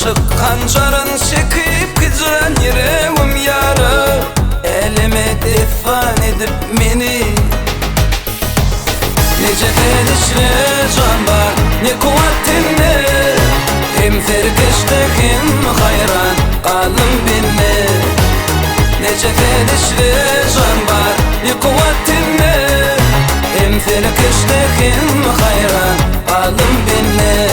Aşyk hanjaryn çekip hijran ýüregim ýara Äleme dessan edip meni. Ne jesed içre jan bar, ne kuwwat tende Hem serkeşde hem haýran galdym bende Ne jesed içre jan bar, ne kuwwat tende Hem serkeşde hem haýran galdym bende.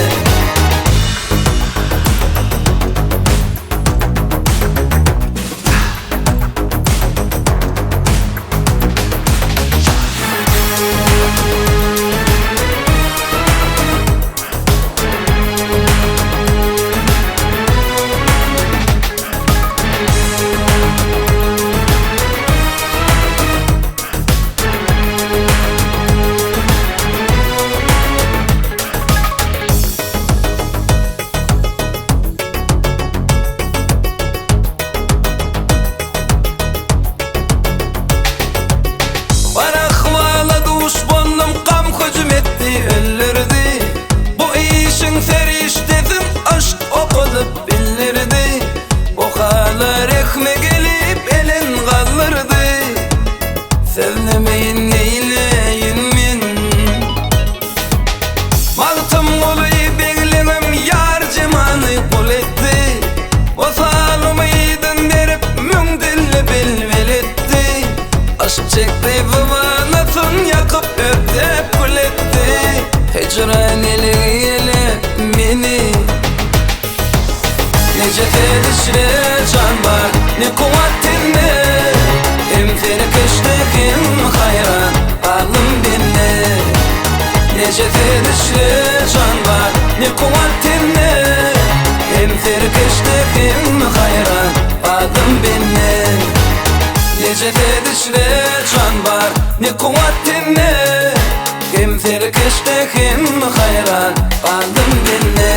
Bar ahwala duş boldum, gam hüjüm etdi, öldürdi. Bu işiň serişdesin yşk okadyp bildirdi. Bu hala rehmi gelip elin galdyrdy. Sözlemeýin neýleýin men. Magtymguly begligim ýar jemaly gul etdi. Wysal umydyn berip müň dilli bilbil etdi. Yşk çekdi zybanasyn ýakyp örtep kül etdi. Hijran elegi ele meni. Ne jesed içre jan bar, ne kuwwat tende Hem serkeşde hem haýran galdym bende Ne jesed içre jan bar, ne kuwwat tende Hem serkeşde hem haýran galdym bende Ne jesed içre jan bar, ne kuwwat tende Hem serkeşde hem haýran galdym bende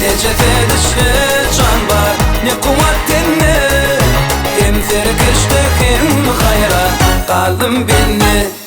Ne jesed içre jan bar, ne kuwwat tende Hem serkeşde hem haýran galdym bende.